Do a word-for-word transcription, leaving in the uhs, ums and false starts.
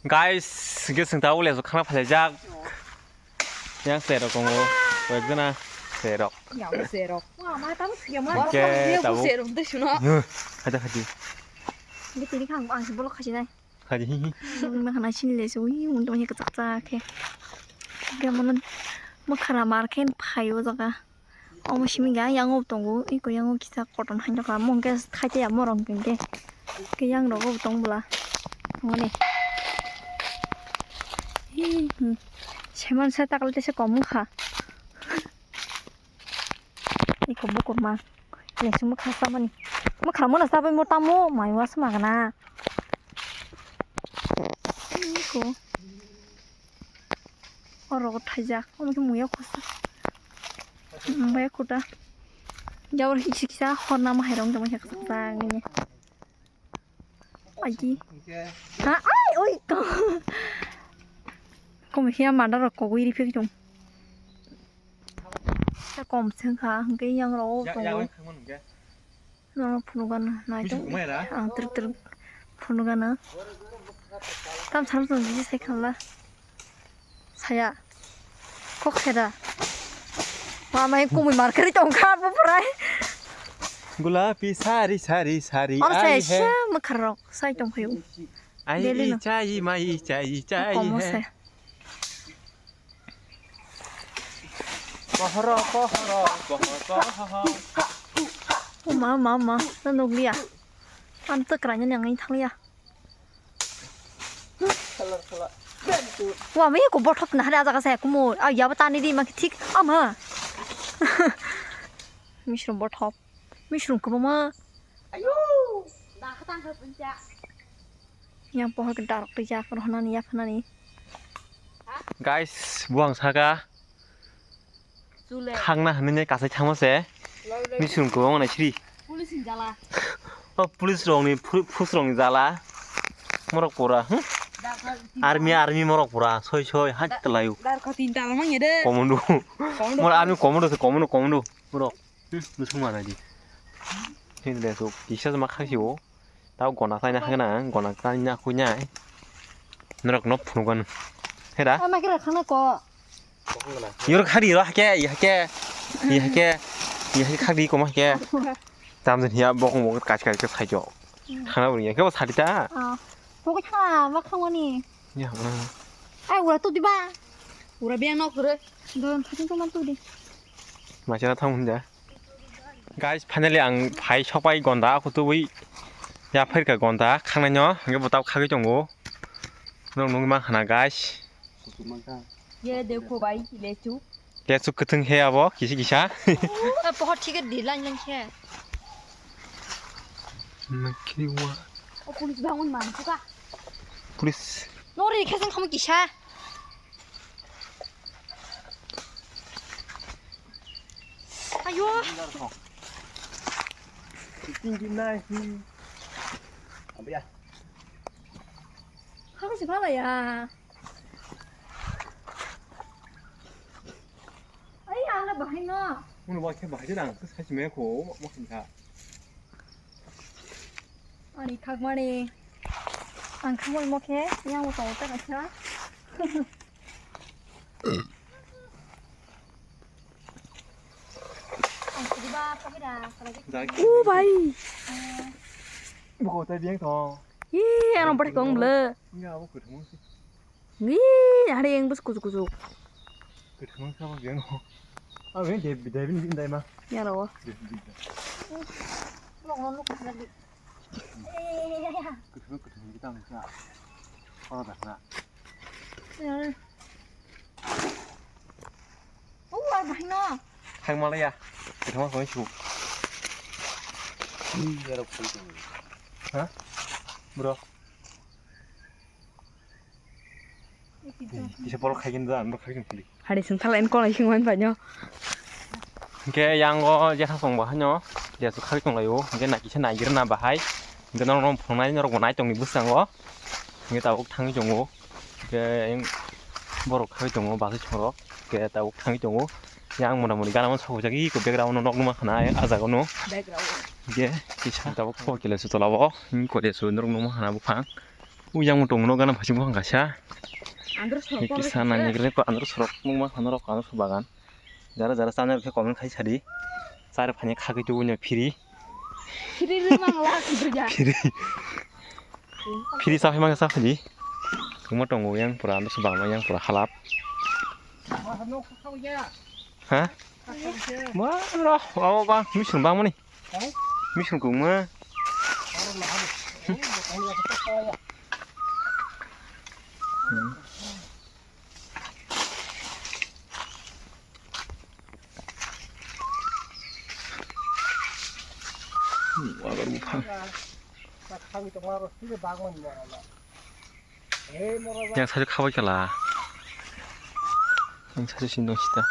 Guys, hwnkhe chwng tabuk lesu khana phalajak. Yang serok tongo, koyekjona serok. Yang serok. Hwnkhe tabuk serok de suno. Haja haji. Ini tini kang ang si bolok haji nai. Haji hi hi. Ini mah khana sini lesu, ui, untung hanya kecak cak he. Hwnkhe mono makhara markhen phaio jaga. Omo simi ga yang o tongo, iko yang o kisa koton hai nokha, mong khe khai tei ya morong khe, khe yang rogo tong bwla. Mone. Hi, hi. Seman sa takal tese kom kha. Iko bukur ma. Lesu mukha samani. Mukha mona sabai mo tamo, mai wa sama gana. Iko. O rogo thaijak, omo khe muya khosa. Muya khuta. Jabor hiksi kisa horna ma hairong tongma khe kwchak nini. Aji. Ha, ai, oi. Kom hiya manda rok kogwi ri phik tong. Ta kom sengkha, hwnkhe yang rogo tongo. Nono phunukgano, naitok. Ang twrwk twrwk phunukgano. Tam salo tong jiji sai khala. Saya. Kok seda. Mamai kumui markari tongkha bo prai. Gulapi sari sari sari. Om saya ai he. Sya mukharrok sai tongphaio. Ai Delhi i no. Chai mai i chai i chai Komo he. Saya. Pohoro, pohoro, pohoro, pohoro. O ma, ma, ma, ta nukliya. Ang ta kwraina nang thangya. Wa, me ko bothop na hare ajaga sa kumo. A ya ba tani di ma thik ama. Misrum bothop. Misrum ko ma. Ayo. Da khatang ka puncha. Yang pohor ke darok twijak rohonani yaphanani. Guys, buang saka. Chule. Khangna hinwi kasai thangma se. Loi, loi. Misrung kwbangma nai siri. Police ni jala. O police rokni, pu-, force rokni jala. Morok pura, hm? Darkha tin Army, tala. Army morok pura. Soi, soi, hai Da-, talayo. Darkha tin tala mangya de. Commando. Commando. Mor army commando se, commando, commando. Morok. Hm, nusung ma nai di. Sini de so, kisa ma khasi o. Tao gona khlaina hagana, gona khlaina khuinai. Norok no phunukgano. Hera? Ama kira khana ko. Yorok khadi ro hake, i hake, i hake, i hake khadi koma hake. Tamjani ya bokong bokong kaj kaj kaj khai jo. Khana buri ya ke ba sadi ta. Ah. Pokok khana ma khangoni. Ya. Ai ura tu diba. Ura biang nok re. Don khatung to man tu di. Machara thang hunda. Guys, finally ang phai sopai gonda, aku tubui ya phairka gonda, khangnai no, hingke bo tabuk khagwi tongo. Norok nugwi mankha na, guys. Ye dekho bhai, lechu. Lechu kwthwng he abo, kisa kisa. Ah, pohor thik di, line line khe. Nakhiwa. O police bangun man, suka. Police. Nori khe jang khamu kisa. Ayo. Tinggi nahi. Abiya. Kamu sih pala ya? Ay, ang na bahai no. Munu bahai bahai lang, terus kasih meko, makin ka. Ani khakmani. Ang khakmani mokhe, yang mo tong ta kaisa. Ang khidi ba, khakira, kala di. O bhai. Boko ta biang to. Ih, ano bade kong le. Enggak, aku ketemu sih. Ih, hari yang bus kucuk kucuk. Ketemu sama biang. Ah, ini David, David ini dai ma. Ya lo. David. Lo lo lo. Kuthung kuthung kita mungkin. Kalau dah nak. Oh, ada hina. Hang malah ya. Kita mah kau su. Ini ya rok. Hah? Bro. Kisa borok khai kini da, borok khai kini. Hari sung thala en kolai sung wan banyo. Hingke yang o jesa song bo hanyo, dia su khai tong layo, hingke na kisa na gira na bahai, hingke norok no phunai norok bo nai tong ni bwskango, hingke tabuk thangwi tongo, hingke yang borok khai tongo, basai chorok, hingke tabuk thangwi tongo, yang mona moni gana man sokjagwi, ko background no nok numa khana, a jaga no. Background. Hingke kisa tabuk pho kile su tola o, hingke kole su norok numa khana buphang. Yang tong no gana phasing bokong kaisa. Andro sorok kisa nani gre ko andro sorok mungma khano rok andro bagan. Jara jara chana khe comment khai sadi. Char phani khagwi tu nya phiri. Phiri ri mang la khidri ja. Phiri. Phiri sa phai mang sa phadi. Tuma tongo yang pura andro bang yang pura halap. Ha? Ma ro, awo ba, mission bang mani. Mission kung ma. Agar buphang. Yang sari khabai kala. Yang sari sindong sita.